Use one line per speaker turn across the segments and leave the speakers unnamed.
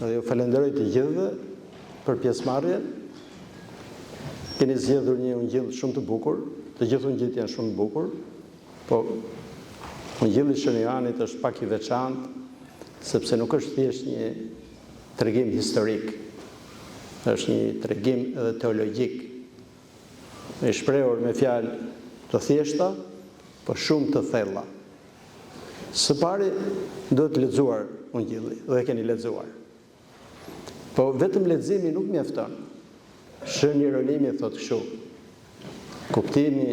Dhe ju falenderoj të gjithëve për pjesëmarrjen. Keni zgjedhur një ungjill shumë të bukur, të gjithë ungjijtë janë shumë të bukur, po ungjilli i Shën Joanit është pak i veçantë, sepse nuk është thjesht një tregim historik, është një tregim edhe teologjik, i shprehur me fjalë të thjeshta, po shumë të thella. Së pari, duhet lexuar Ungjilli dhe e keni lexuar. Po vetëm leximi nuk mjafton. Shën Jeronimi thotë kështu: Kuptimi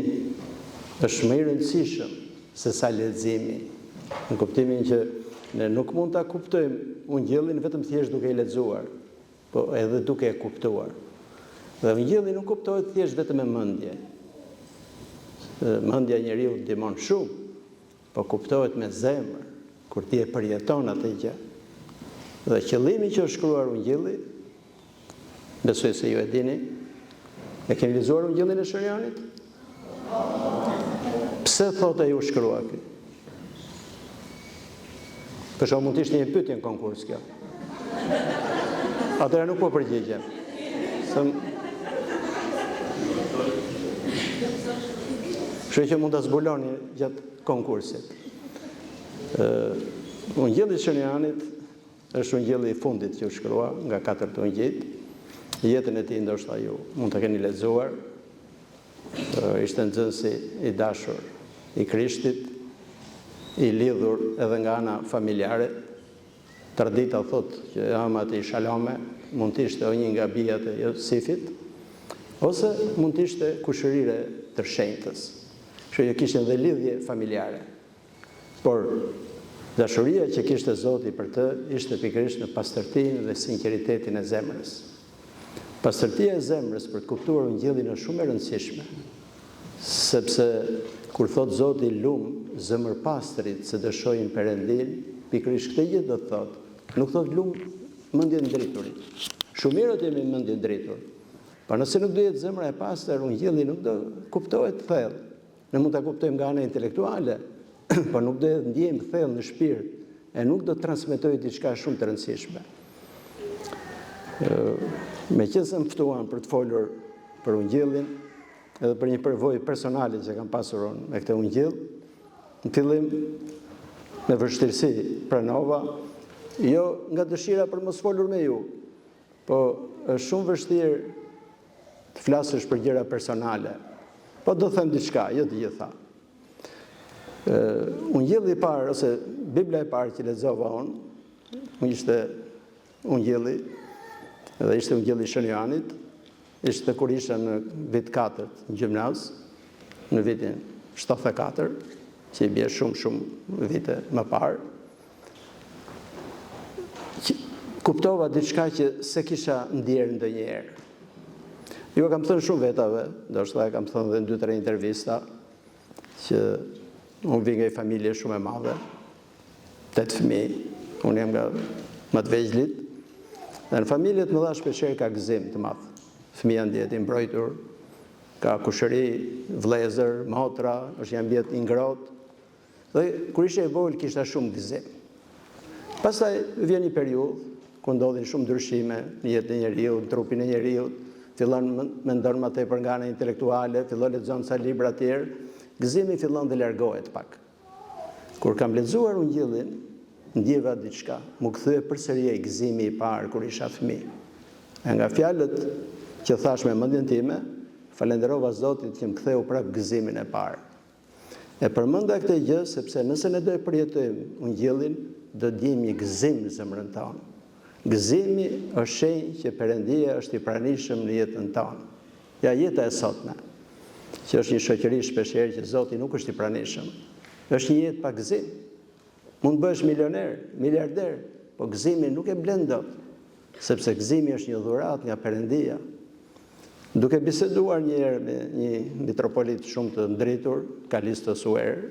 është më i rëndësishëm se sa leximi, në kuptimin që ne nuk mund ta kuptojmë Ungjillin vetëm thjesht duke e lexuar, po edhe duke e kuptuar. Dhe Ungjilli nuk kuptohet thjesht vetëm me mendje. Mendja e njeriut ndihmon shumë, po kuptohet me zemër, kur ti e përjeton atë gjë. Dhe qëllimi që është shkruar Ungjilli, besoj se ju e dini, e keni lexuar Ungjillin e Shën Joanit? Pse thotë ai u shkrua ky? Për shembull mund të ishte një pyetje në konkurs kjo. Atëherë nuk po përgjigjem. Se Kështu që mund ta zbuloni gjatë konkursit. Ë Ungjilli i Shën Joanit është ungjilli i fundit që u shkrua nga katër ungjijtë. Jetën e tij ndoshta ju mund ta keni lexuar. Ishte nxënësi i dashur i Krishtit, i lidhur edhe nga ana familjare. Tradita thotë që e ëma e tij Shalome mund të ishte o një nga bijat e Josifit, ose mund të ishte kushërirë e Tërshenjtës. Kështu që kishin dhe lidhje familjare. Por dashuria që kishte Zoti për të ishte pikërisht në pastërtinë dhe sinqeritetin e zemrës. Pastërtia e zemrës për të kuptuar Ungjillin është shumë e rëndësishme, sepse kur thotë Zoti lum zemërpastrit se do shohin Perëndinë, pikërisht këtë gjë do të thotë. Nuk thotë lum mendjendriturit. Shumë mirë të jemi mendjendritur. Por nëse nuk do jetë zemra e pastër, Ungjilli nuk do kuptohet thellë. Ne mund ta kuptojmë nga ana intelektuale, por nuk do e ndjejmë thellë në shpirt e nuk do të transmetojë diçka shumë të rëndësishme. Meqenëse më ftuan për të folur për Ungjillin, edhe për një përvojë personale që kam pasur unë me këtë Ungjill, në fillim me vështirësi pranova, jo nga dëshira për mos folur me ju, po është shumë vështirë të flasësh për gjëra personale. Po do them diçka, jo të gjitha. Ungjilli i parë ose Bibla e parë që lexova unë, ishte Ungjilli dhe ishte Ungjilli i Shën Joanit, ishte kur isha në vit 4 në gjimnaz, në vitin 74, që i bie shumë shumë vite më parë. Kuptova diçka që s'e kisha ndjerë ndonjëherë. Jua kam thënë shumë vetave, ndoshta e kam thënë dhe në 2-3 intervista, që unë vij nga një familje shumë e madhe, 8 fëmijë, unë jam nga më të vegjlit, dhe në familje të mëdha shpeshherë ka gëzim të madh. Fëmija ndjehet i mbrojtur, ka kushëri, vëllezër, motra, është një ambient i ngrohtë, Dhe kur isha i vogël kisha shumë gëzim. Pastaj vjen një periudhë ku ndodhin shumë ndryshime në jetën e njeriut, në trupin e njeriut, fillon mendon më tepër nga ana intelektuale, fillon lexon ca libra të tjerë, gëzimi fillon dhe largohet pak. Kur kam lexuar Ungjillin, ndjeva diçka, m'u kthye përsëri ai gëzimi i parë kur isha fëmijë. E nga fjalët që thashë me mendjen time, falënderova Zotin që më ktheu prapë gëzimin e parë. E përmenda këtë gjë sepse nëse ne do e përjetojmë Ungjillin, do të ndjejmë një gëzim në zemrën tonë. Gëzimi është shenjë që Perëndia është i pranishëm në jetën tonë. Ja jeta e sotme, që është një shoqëri shpeshherë që Zoti nuk është i pranishëm. Është një jetë pa gëzim. Mund të bëhesh milioner, miliarder, po gëzimin nuk e blen dot, sepse gëzimi është një dhuratë nga Perëndia. Duke biseduar një herë me një mitropolit shumë të ndritur, Kalisto Suer,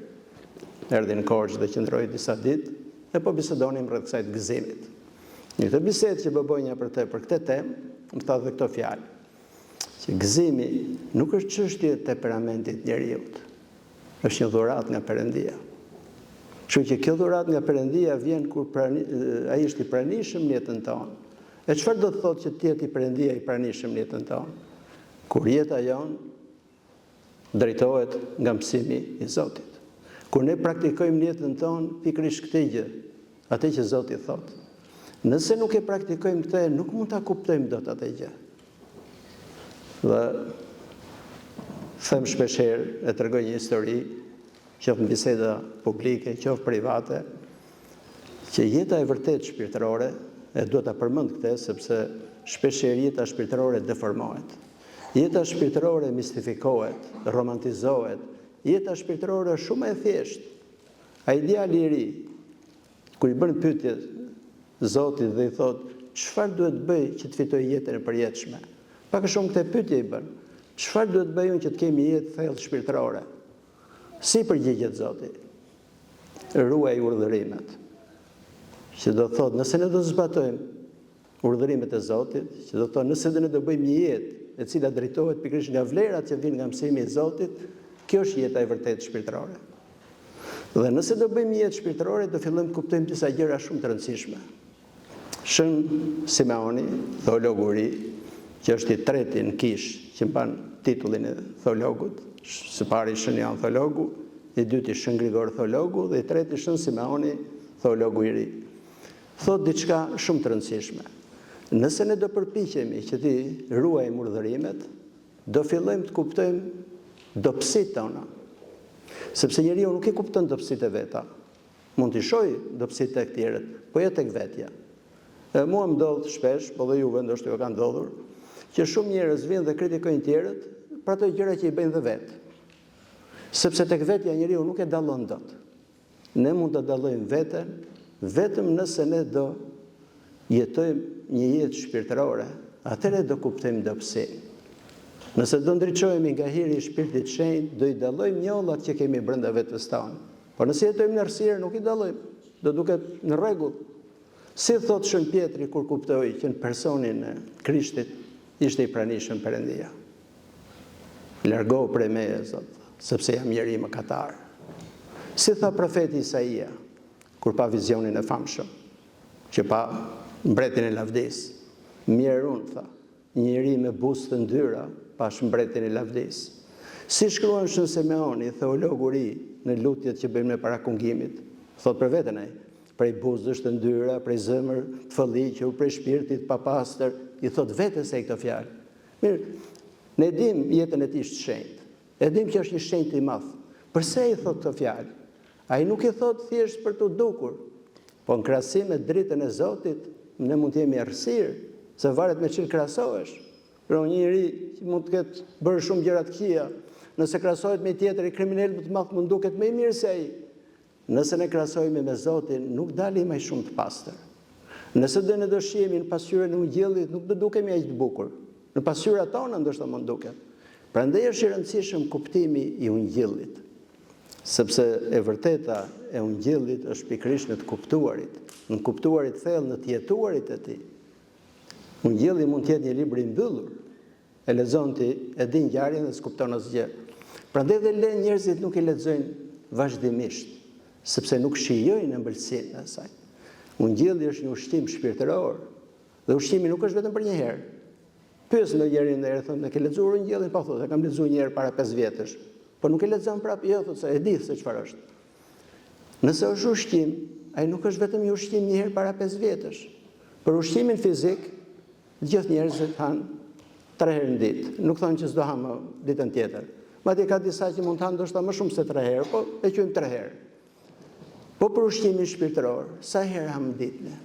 erdhi në Korçë dhe qëndroi disa ditë, e po bisedonim rreth kësaj të gëzimit. Në këtë bisedë që po bënja për të për këtë temë, më tha dhe këto fjalë, që gëzimi nuk është çështje e temperamentit të njeriut, Është një dhuratë nga Perëndia. Kështu që kjo dhuratë nga Perëndia vjen kur prani, ai është i pranishëm në jetën tonë. E çfarë do të thotë që të jetë i Perëndia i pranishëm në jetën tonë? Kur jeta jonë drejtohet nga mësimi i Zotit. Kur ne praktikojmë në jetën tonë pikërisht këtë gjë, atë që Zoti thotë. Nëse nuk e praktikojmë këtë, nuk mund ta kuptojmë dot atë gjë. Dhe them shpeshherë, e tregoj një histori, qoftë në biseda publike, qoftë private, që jeta e vërtetë shpirtërore, e duhet ta përmend këtë, sepse shpeshherë jeta shpirtërore deformohet. Jeta shpirtërore mistifikohet, romantizohet. Jeta shpirtërore është shumë e thjeshtë. Ai djali i ri, kur i bën pyetje Zotit dhe i thotë, çfarë duhet të bëj që të fitoj jetën e përjetshme? Pak a shumë këtë pyetje i bën. Çfarë duhet të bëj unë që të kem jetë thellë shpirtërore? Si përgjigjet Zoti? Ruaj urdhërimet. Që do të thotë, nëse ne do të zbatojmë urdhërimet e Zotit, që do të thotë, nëse ne do bëjmë një jetë e cila drejtohet pikërisht nga vlerat që vijnë nga mësimi i Zotit, kjo është jeta e vërtetë shpirtërore. Dhe nëse do bëjmë një jetë shpirtërore, do fillojmë të kuptojmë disa gjëra shumë të rëndësishme. Shën Simeoni, theologu i ri, që është i treti në kishë që mban titullin e theologut, së pari Shën Joan Theologu, i dyti Shën Grigor Theologu dhe i treti Shën Simeoni, theologu i ri. Thotë diçka shumë të rëndësishme. Nëse ne do përpiqemi që t'i ruajmë urdhërimet, do fillojmë të kuptojmë dobësitë tona. Sepse njeriu nuk i kupton dobësitë e veta. Mund t'i shohë dobësitë tek tjerët, po jo tek vetja. E mua më ndodh shpesh, po dhe juve ndoshta ju ka ndodhur, që shumë njerëz vijnë dhe kritikojnë tjerët për ato gjëra që i bëjnë dhe vetë. Sepse tek vetja njeriu nuk e dallon dot. Ne mund ta dallojmë veten vetëm nëse ne do jetojmë një jetë shpirtërore, atëherë do kuptojmë dobësinë. Nëse do ndriçohemi nga hiri i Shpirtit të Shenjtë, do i dallojmë njollat që kemi brenda vetes tonë. Por nëse jetojmë në errësirë, nuk i dallojmë. Do duket në rregull. Si thotë Shën Pjetri kur kuptoi që në personin e Krishtit ishte i pranishëm Perëndia. Largohu prej meje, Zot, sepse jam njeri mëkatar. Si tha profeti Isaia kur pa vizionin e famshëm, që pa mbretin e lavdisë. Mjerë unë, tha, Njeri me buzë të ndyra, pashë mbretin e lavdisë. Si shkruan Shën Simeoni, theologu i ri, në lutjet që bëjmë ne para kungimit, thotë për veten ai, prej buzësh të ndyra, prej zemër të fëlliqur, prej shpirti të papastër, i thotë vetes ai këto fjalë. Mirë, ne e dimë jetën e tij të shenjtë. E dimë që është një shenjt i madh. Përse i thotë këto fjalë? Ai nuk i thotë thjesht për t'u dukur, po në krahasim me dritën e Zotit, ne mund të jemi errësirë, se varet me çfarë krahasohesh. Pra një njeri që mund të ketë bërë shumë gjëra të këqija, nëse krahasohet me një tjetër, kriminel më të madh mund duket më i mirë se ai. Nëse ne krahasohemi me Zotin, nuk dalim aq shumë të pastër. Nëse do ne do shihemi në pasqyrën e Ungjillit, nuk do dukemi aq të bukur. Në pasqyrat tona ndoshta mund duket. Prandaj është i rëndësishëm kuptimi i Ungjillit. Sepse e vërteta e Ungjillit është pikërisht në të kuptuarit, në kuptuarit thellë, në të jetuarit e tij. Ungjilli mund të jetë një libër i mbyllur, E lexon ti, e di ngjarjen dhe s'kupton asgjë. Prandaj dhe le njerëzit nuk i lexojnë vazhdimisht, sepse nuk shijojnë ëmbëlsinë e saj. Ungjilli është një ushqim shpirtëror dhe ushqimi nuk është vetëm për një herë. Pyes ndonjë njeri ndonjëherë thonë, "E ke lexuar Ungjillin?" Po thotë, "E kam lexuar një herë para 5 vjetësh." Po nuk e lexon prapë, jo thotë se e di se çfarë është. Nëse është ushqim, ai nuk është vetëm një ushqim një herë para 5 vjetësh. Për ushqimin fizik, Të gjithë njerëzit hanë tre herë në ditë. Nuk thonë që s'do ha më ditën tjetër. Madje ka disa që mund të hanë ndoshta më shumë se tre herë, po e quajmë tre herë. Po për ushqimin shpirtëror, sa herë hamë në ditë ne?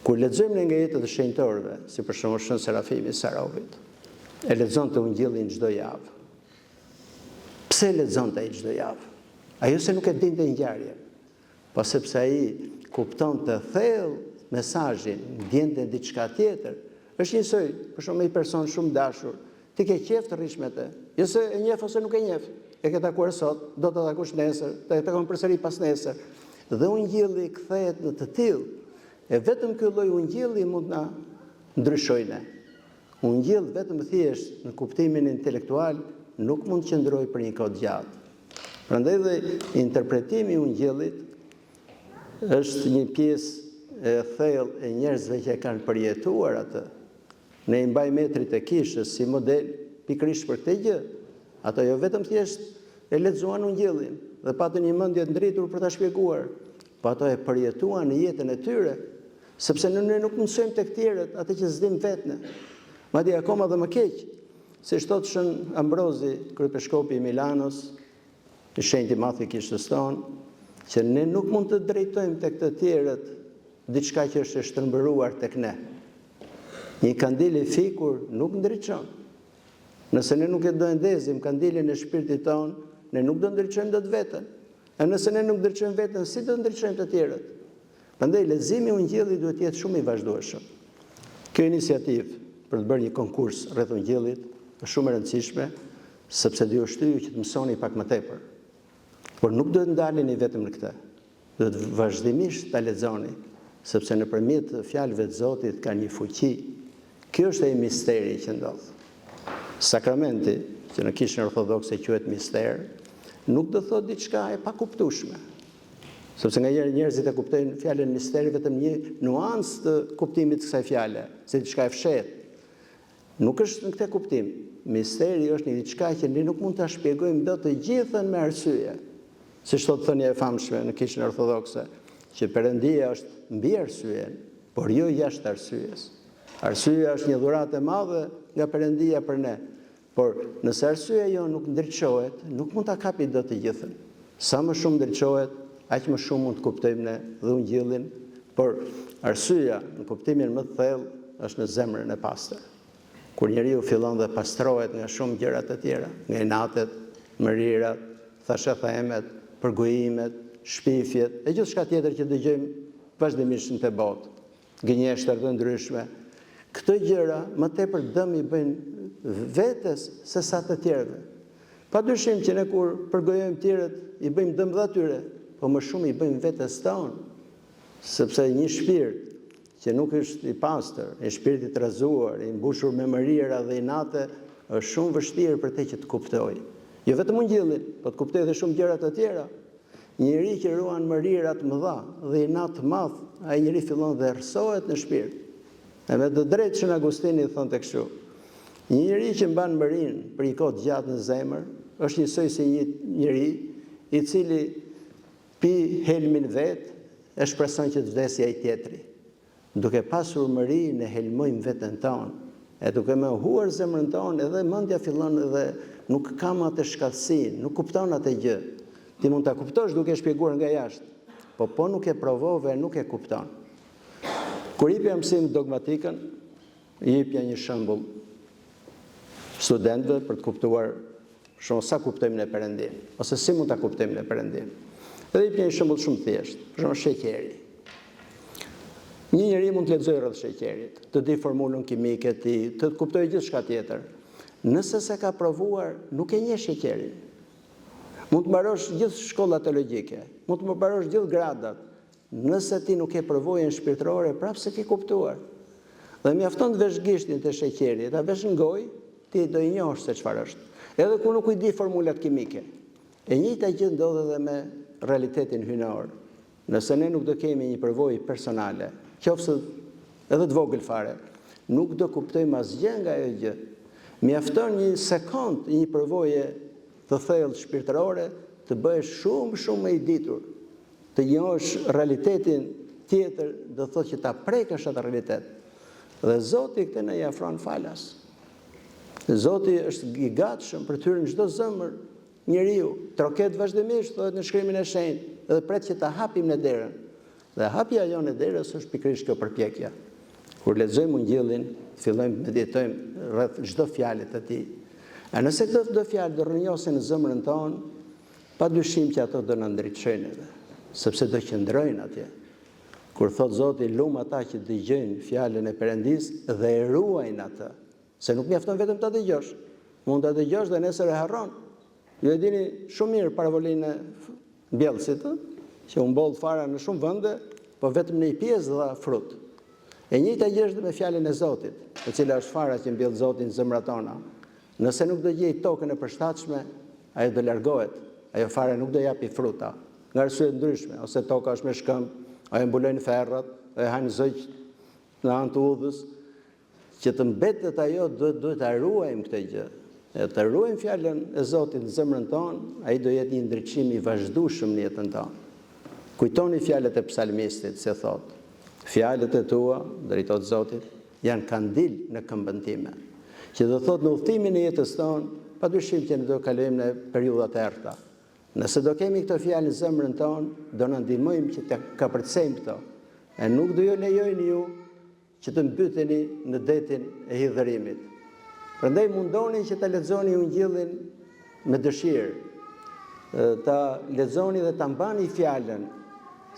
Kur lexojmë ne nga jetët e shenjtorëve, si për shembull Shën Serafimi i Sarovit, e lexonte Ungjillin çdo javë. Pse e lexonte ai çdo javë? A jo se nuk e dinte ngjarjen, Po sepse ai kuptonte thellë mesazhin, ndjente diçka tjetër. Është njësoj, për shembull, me një person shumë të dashur, ti ke qejf të rrish me të. Jo se e njeh ose nuk e njeh. E ke takuar sot, do ta takosh nesër, do e takon përsëri pasnesër. Dhe ungjilli kthehet në të tillë. E vetëm ky lloj ungjilli mund të na ndryshojë ne. Ungjill vetëm thjesht në kuptimin intelektual nuk mund të qëndrojë për një kohë të gjatë. Prandaj dhe interpretimi i Ungjillit është një pjesë e thellë e njerëzve që e kanë përjetuar atë. Ne i mbajmë etërit e kishës si model pikërisht për këtë gjë. Ata jo vetëm thjesht e lexuan Ungjillin dhe patën një mendje të ndritur për ta shpjeguar, po ato e përjetuan në jetën e tyre, sepse ne ne nuk mësojmë tek tjerët atë që s'dimë vetë ne. Madje akoma dhe më keq, siç thotë Shën Ambrozi, kryepeshkopi i Milanos, i shenjti i madh i kishës tonë, që ne nuk mund të drejtojmë tek të tjerët diçka që është e shtrembëruar tek ne. Një kandil i fikur nuk ndriçon. Nëse ne nuk e do e ndezim kandilin e shpirtit tonë, ne nuk do ndriçojmë dot veten. E nëse ne nuk ndriçojmë veten, si do ndriçojmë të tjerët? Prandaj leximi i Ungjillit duhet të jetë shumë i vazhdueshëm. Kjo iniciativë për të bërë një konkurs rreth Ungjillit është shumë e rëndësishme, sepse do ju shtyjë që të mësoni pak më tepër. Por nuk duhet ndaleni vetëm në këtë. Duhet vazhdimisht ta lexoni, sepse nëpërmjet fjalëve të Zotit ka një fuqi. Kjo është ai misteri që ndodh. Sakramenti, që në Kishën Ortodokse quhet mister, nuk do thotë diçka e pakuptueshme. Sepse nganjëherë njerëzit e kuptojnë fjalën mister vetëm një nuancë të kuptimit të kësaj fjale, si diçka e fshehtë. Nuk është në këtë kuptim. Misteri është një diçka që ne nuk mund ta shpjegojmë dot të gjithën me arsye. Siç thotë thënia e famshme në Kishën Ortodokse, që Perëndia është mbi arsyen, por jo jashtë arsyes. Arsyeja është një dhuratë e madhe nga Perëndia për ne, Por, nëse arsyeja jonë nuk ndriçohet, nuk mund ta kapi dot të gjithën. Sa më shumë ndriçohet, aq më shumë mund të kuptojmë ne dhe Ungjillin, por arsyeja, në kuptimin më të thellë, është në zemrën e pastër. Kur njeriu fillon dhe pastrohet nga shumë gjëra të tjera, nga inatet, mërirat, thashethemet, përgojimet, shpifjet e gjithçka tjetër që dëgjojmë vazhdimisht në këtë botë, gënjeshtra të ndryshme. Këto gjëra më tepër dëm i bëjnë vetes se sa të tjerëve. Pa dyshim që ne kur përgojojmë tjerët, i bëjmë dëm dhe atyre, po më shumë i bëjmë vetes tonë, sepse një shpirt që nuk është i pastër, një shpirt i trazuar, i mbushur me mërira dhe inate, është shumë vështirë për te që të kuptojë. Jo vetëm ungjillin, po të kuptojë dhe shumë gjëra të tjera. Një njeri që ruan mërira të mëdha dhe inat të madh, ai njeri fillon dhe errësohet në shpirt. E me të drejtë Shën Agustini thonte kështu: Një njeri që mban mërinë për një kohë të gjatë në zemër, është njësoj si një njeri i cili pi helmin vetë e shpreson që të vdesë ai tjetri. Duke pasur mëri ne helmojmë veten tonë, e duke mohuar zemrën tonë edhe mendja fillon edhe nuk ka më atë shkathtësi, nuk kupton atë gjë. Ti mund ta kuptosh duke e shpjeguar nga jashtë, po po nuk e provove nuk e kupton. Kur jepja mësim dogmatikën, jepja një shembull studentëve për të kuptuar Për shembull, sa kuptojmë ne Perëndinë, ose si mund ta kuptojmë ne Perëndinë. Edhe jepja një shembull shumë të thjeshtë, për shembull sheqeri. Një njeri mund të lexojë rreth sheqerit, të di formulën kimike të tij, të kuptojë gjithçka tjetër. Nëse s'e ka provuar, nuk e njeh sheqerin. Mund të mbarosh gjithë shkollat teologjike, mund të mbarosh gjithë gradat, nëse ti nuk ke përvojën shpirtërore, prapë s'e ke kuptuar. Dhe mjafton të vesh gishtin te sheqeri, ta vesh në gojë, ti do e njohësh se çfarë është. Edhe kur nuk i di formulat kimike. E njëjta gjë ndodh edhe me realitetin hyjnor. Nëse ne nuk do kemi një përvojë personale, qoftë edhe të vogël fare, nuk do kuptojmë asgjë nga ajo gjë. Mjafton një sekond i një përvoje të thellë shpirtërore të bëhesh shumë shumë më i ditur. Të njohësh realitetin tjetër do të thotë që ta prekësh atë realitet. Dhe Zoti këtë na i afron falas. Zoti është i gatshëm për të hyrë në çdo zemër njeriu, troket vazhdimisht, thohet në shkrimin e shenjtë, dhe pret që ta hapim ne derën. Dhe hapja jonë e derës është pikërisht kjo përpjekja. Kur lexojmë Ungjillin, fillojmë të meditojmë rreth çdo fjale të tij. E nëse këto çdo fjalë do rrënjosen në zemrën tonë, Pa dyshim që ato do na ndriçojnë edhe, sepse do qëndrojnë atje. Kur thotë Zoti, lum ata që dëgjojnë fjalën e Perëndisë dhe e ruajnë atë. Se nuk mjafton vetëm ta dëgjosh. Mund ta dëgjosh dhe nesër e harron. Ju e dini shumë mirë parabolinë e mbjellësit, ë? Që u mboll fara në shumë vende, po vetëm në një pjesë dha frut. E njëjta gjë është dhe me fjalën e Zotit, e cila është fara që mbjell Zoti në zemrat tona. Nëse nuk do gjejë tokën e përshtatshme, ajo do largohet. Ajo fara nuk do japi fruta, nga arsye të ndryshme, ose toka është me shkëmb, o e mbulojnë ferrat, o e hajnë zogjtë në anë të udhës. Që të mbetet ajo, duhet duhet ta ruajmë këtë gjë. E të ruajmë fjalën e Zotit në zemrën tonë, ai do jetë një ndriçim i vazhdueshëm në jetën tonë. Kujtoni fjalët e psalmistit, se thotë, fjalët e tua, drejtohet Zotit, janë kandil në këmbën time. Që do thotë në udhëtimin e jetës tonë, padyshim që ne do kalojmë në periudha të errëta. Nëse do kemi këto fjalë në zemrën tonë, do na ndihmojmë që të kapërcejmë këto. E nuk do ju lejojnë ju që të mbyteni në detin e hidhërimit. Prandaj mundoni që ta lexoni Ungjillin me dëshirë, ta lexoni dhe ta mbani fjalën,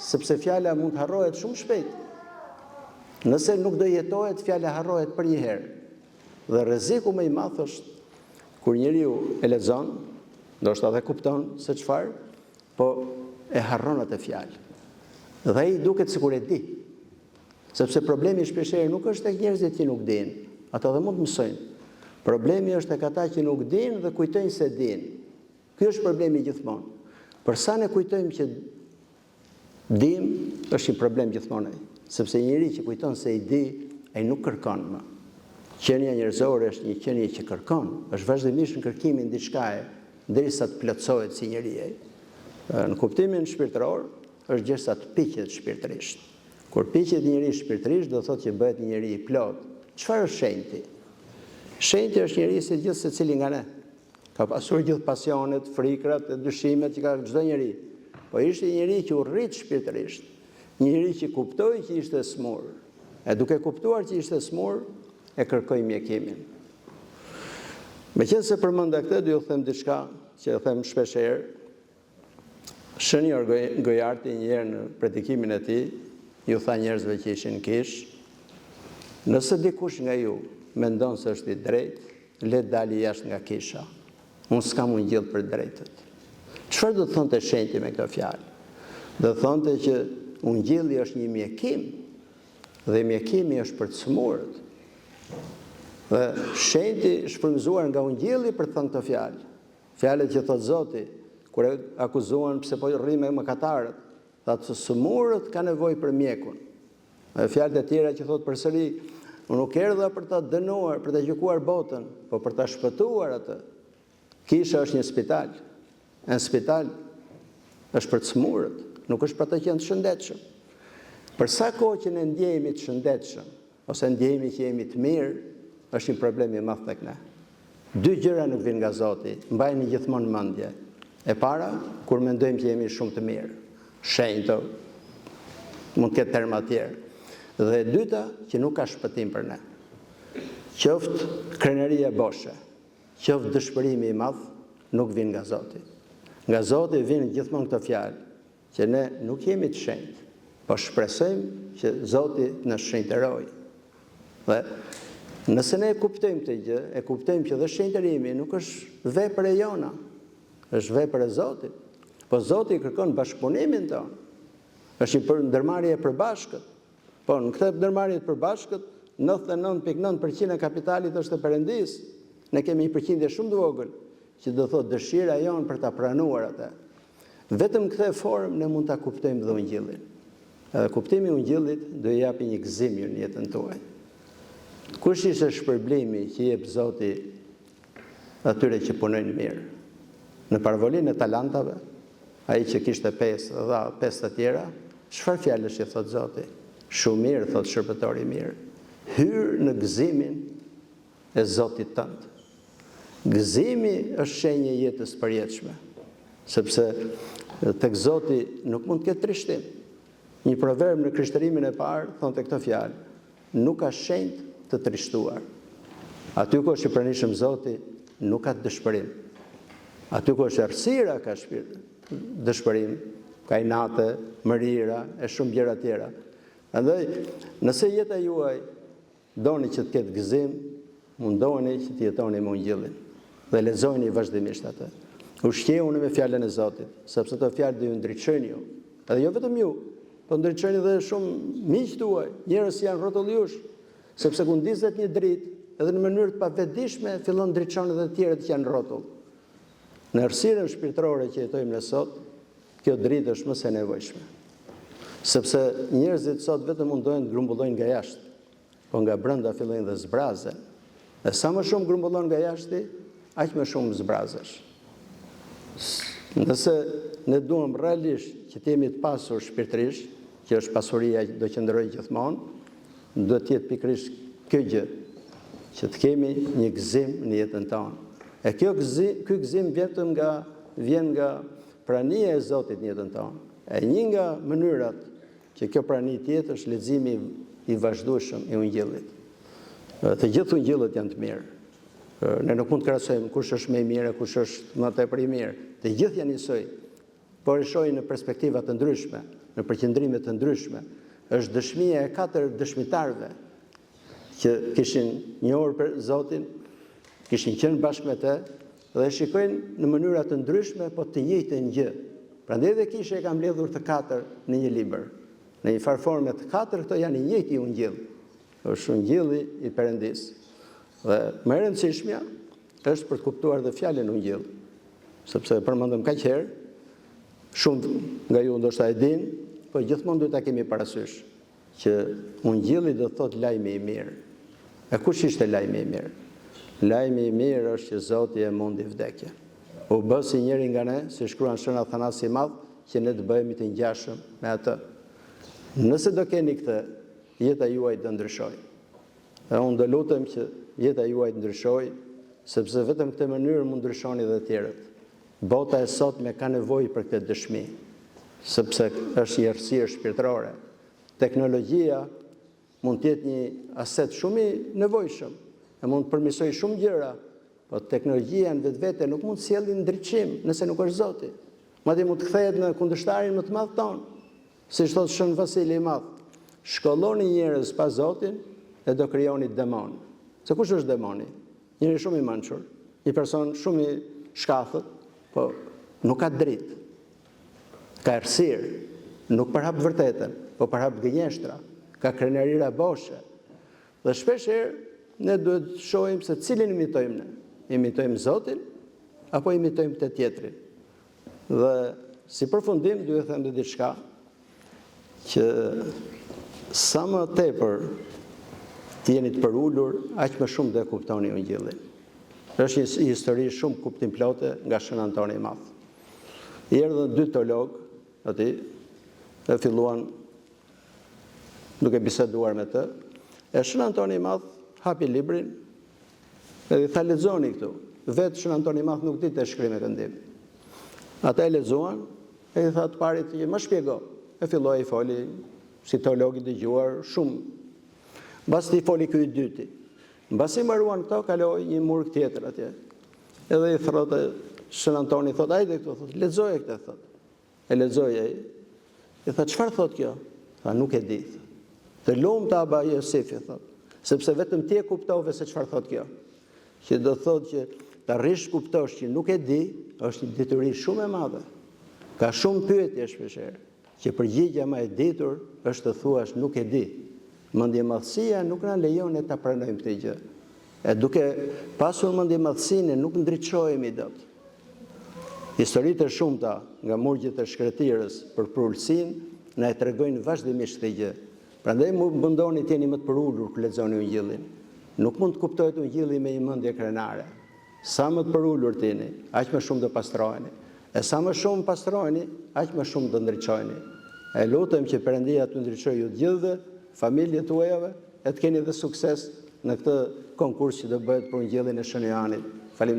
sepse fjala mund të harrohet shumë shpejt. Nëse nuk do jetohet, fjala harrohet përnjëherë. Dhe rreziku më i madh është kur njeriu e lexon, ndoshta dhe kupton se çfarë, po e harron atë fjalë. Dhe ai duket sikur e di. Sepse problemi shpeshherë nuk është tek njerëzit që nuk dinë, ata dhe mund të mësojnë. Problemi është tek ata që nuk dinë dhe kujtojnë se dinë. Ky është problemi gjithmonë. Për sa ne kujtojmë që dimë, është një problem gjithmonë ai. Sepse njeri që kujton se i di, ai nuk kërkon më. Qenia njerëzore është një qenie që kërkon, është vazhdimisht në kërkimin diçkaje, derisa të plotësohet si njeri ai. Në kuptimin shpirtëror, është gjersa të piqet shpirtërisht. Kur piqet njeri shpirtërisht, do thotë që bëhet një njeri i plotë. Çfarë është shenjti? Shenjti është njeri si gjithsecili nga ne. Ka pasur gjithë pasionet, frikrat e dyshimet që ka çdo njeri. Po ishte një njeri që u rrit shpirtërisht. Një njeri që kuptoi që ishte sëmurë. E duke kuptuar që ishte sëmurë, e kërkoi mjekimin. Meqenëse përmenda këtë, do ju them diçka që e them shpeshherë, Shën Jorgo Gojarti një herë në predikimin e tij, ju tha njerëzve që ishin në kishë, nëse dikush nga ju mendon se është i drejtë, le të dali jashtë nga kisha. Unë s'kam ungjill për të drejtët. Çfarë do të thonte shenjti me këto fjalë? Do të thonte që ungjilli është një mjekim dhe mjekimi është për të sëmurët. Dhe shenjti është frymëzuar nga ungjilli për të thënë këto fjalë. Fjalët që thotë Zoti, kur e akuzuan pse po rri me mëkatarët, tha të sëmurët kanë nevojë për mjekun. Dhe fjalët e tjera që thotë përsëri, unë nuk erdha për ta dënuar, për ta gjykuar botën, po për ta shpëtuar atë. Kisha është një spital. E në spital është për të sëmurët, nuk është për ata që janë të shëndetshëm. Për sa kohë që ne ndjehemi të shëndetshëm, ose ndjehemi që jemi të mirë, është një problem i madh tek ne. Dy gjëra nuk vijnë nga Zoti, mbajini gjithmonë në mendje. E para, kur mendojmë që jemi shumë të mirë, shenjtë, mund të ketë terma të tjerë. Dhe e dyta, që nuk ka shpëtim për ne. Qoftë krenaria boshe, qoftë dëshpërimi i madh, nuk vijnë nga Zoti. Nga Zoti vijnë gjithmonë këto fjalë, Që ne nuk jemi të shenjtë, po shpresojmë që Zoti të na shenjtërojë. Dhe nëse ne e kuptojmë këtë gjë, e kuptojmë që dhe shenjtërimi nuk është vepër e jona, është vepër e Zotit. Po Zoti kërkon bashkëpunimin tonë. Është një ndërmarrje e përbashkët. Po në këtë ndërmarrje të përbashkët, 99.9% e kapitalit është e Perëndisë. Ne kemi një përqindje shumë të vogël, që do thotë dëshira jonë për ta pranuar atë. Vetëm në këtë formë ne mund ta kuptojmë dhe ungjillin. Edhe kuptimi i ungjillit do ju japi një gëzim ju në jetën tuaj. Kush ishte shpërblimi që jep Zoti atyre që punojnë mirë? Në paravolinë e talantave, ai që kishte pesë dhe dha pesë të tjera, çfarë fjalësh i thotë Zoti? Shumë mirë, thotë shërbëtori i mirë. Hyr në gëzimin e Zotit tënd. Gëzimi është shenjë e jetës së përjetshme, sepse tek Zoti nuk mund të ketë trishtim. Një proverb në krishtërimin e parë thonte këto fjalë, nuk ka shenjt të trishtuar. Aty ku është i pranishëm Zoti, nuk ka dëshpërim. Aty ku është errësira ka shpirt, dëshpërim, ka inate, mërira e shumë gjëra tjera. Prandaj, nëse jeta juaj Doni që të ketë gëzim, mundohuni që të jetoni me Ungjillin dhe lexojeni vazhdimisht atë. Ushqehuni me fjalën e Zotit, sepse ato fjalë do ju ndriçojnë ju. Edhe jo vetëm ju, po ndriçojnë edhe shumë miq tuaj, njerëz që janë rrotull jush, sepse kur ndizet një dritë, edhe në mënyrë të pavetëdijshme fillon ndriçon edhe të tjerët që janë rrotull. Në errësirën shpirtërore që jetojmë ne sot, kjo dritë është më se e nevojshme. Sepse njerëzit sot vetëm mundohen të grumbullojnë nga jashtë, po nga brenda fillojnë dhe zbrazen. Dhe sa më shumë grumbullon nga jashti, aq më shumë zbrazesh. Nëse ne duam realisht që të jemi të pasur shpirtërisht, që është pasuria që do qëndrojë gjithmonë, duhet të jetë pikërisht kjo gjë, që të kemi një gëzim në jetën tonë. E kjo gëzim, ky gëzim vetëm nga vjen nga prania e Zotit në jetën tonë. E një nga mënyrat që kjo prani të jetë është leximi i vazhdueshëm i Ungjillit. Të gjithë ungjillët janë të mirë. Ne nuk mund të krahasojmë kush është më i mirë e kush është më tepër i mirë. Të gjithë janë njësoj, por e shohin në perspektiva të ndryshme, në përqendrime të ndryshme. Është dëshmia e katër dëshmitarëve që kishin njohur për Zotin, kishin qenë bashkë me të dhe e shikojnë në mënyra të ndryshme, po të njëjtën gjë. Prandaj dhe kisha i ka mbledhur të katër në një libër. Në një farë forme të katër këto janë i njëjti ungjill. Është ungjilli i Perëndisë. Dhe më e rëndësishmja është për të kuptuar dhe fjalën ungjill, sepse e përmendëm kaq herë, shumë nga ju ndoshta e dinë, po gjithmonë duhet ta kemi parasysh që ungjilli do të thotë lajmi i mirë. E kush ishte lajmi i mirë? Lajmi i mirë është që Zoti e mundi vdekjen. U bë si njëri nga ne, si shkruan Shën Athanasi i Madh, që ne të bëhemi të ngjashëm me atë. Nëse do keni këtë, jeta juaj do ndryshojë. Dhe unë do lutem që jeta juaj të ndryshojë, sepse vetëm këtë mënyrë mund ndryshoni dhe të tjerët. Bota e sotme ka nevojë për këtë dëshmi, sepse është një errësirë shpirtërore. Teknologjia mund të jetë një aset shumë i nevojshëm, e mund të përmirësojë shumë gjëra, po teknologjia në vetvete nuk mund të sjellë ndriçim nëse nuk është Zoti. Madje mund të kthehet në kundërshtarin më të madh tonë. Siç thotë Shën Vasili i Madh, shkolloni njerëz pa Zotin e do krijoni demonë. Se kush është demoni? Njeri shumë i mençur, një person shumë i shkathët, po nuk ka dritë. Ka errësirë, nuk përhap vërtetën, po përhap gënjeshtra, ka krenarira boshe. Dhe shpesh herë ne duhet të shohim se cilin imitojmë ne. Imitojmë Zotin apo imitojmë këtë tjetrin. Dhe si përfundim duhet të them dhe diçka që sa më tepër të jeni të përulur, aq më shumë do e kuptoni ungjillin. Është një histori shumë kuptimplote nga Shën Antoni i Madh. I erdhën dy teologë aty dhe filluan duke biseduar me të. E Shën Antoni i Madh hapi librin edhe i tha lexoni këtu. Vetë Shën Antoni i Madh nuk dinte shkrim e këndim. Ata e lexuan e i tha të parit që më shpjego. E filloi i foli si teolog i dëgjuar shumë. Mbas tij foli ky i dyti. Mbasi mbaruan këto, kaloi një murg tjetër atje. Edhe i thotë Shën Antoni thotë, "Hajde këtu, thotë, lexoje këtë, thotë. E lexoi ai. I tha, "Çfarë thotë kjo?" Tha, "Nuk e di." Të lumtë Aba Josifi, thotë, sepse vetëm ti e kuptove se çfarë thotë kjo. Që do thotë që të arrish të kuptosh që nuk e di, është një dituri shumë e madhe. Ka shumë pyetje shpeshherë, që përgjigja më e ditur është të thuash nuk e di. Mendjemadhësia nuk na lejon ne ta pranojmë këtë gjë. E duke pasur mendjemadhësinë nuk ndriçohemi dot. Historitë e shumta nga murgjit e shkretëtirës për përulësinë na e tregojnë vazhdimisht këtë gjë. Prandaj mundoni të jeni më të përulur kur lexoni Ungjillin. Nuk mund të kuptohet Ungjilli me një mendje krenare. Sa më të përulur të jeni, aq më shumë do pastroheni. E sa më shumë pastroheni, aq më shumë do ndriçojeni. E lutem që Perëndia t'ju ndriçojë ju të gjithëve, familjet tuajave, e të keni dhe sukses në këtë konkurs që do bëhet për Ungjillin e Shën Joanit. Faleminderit.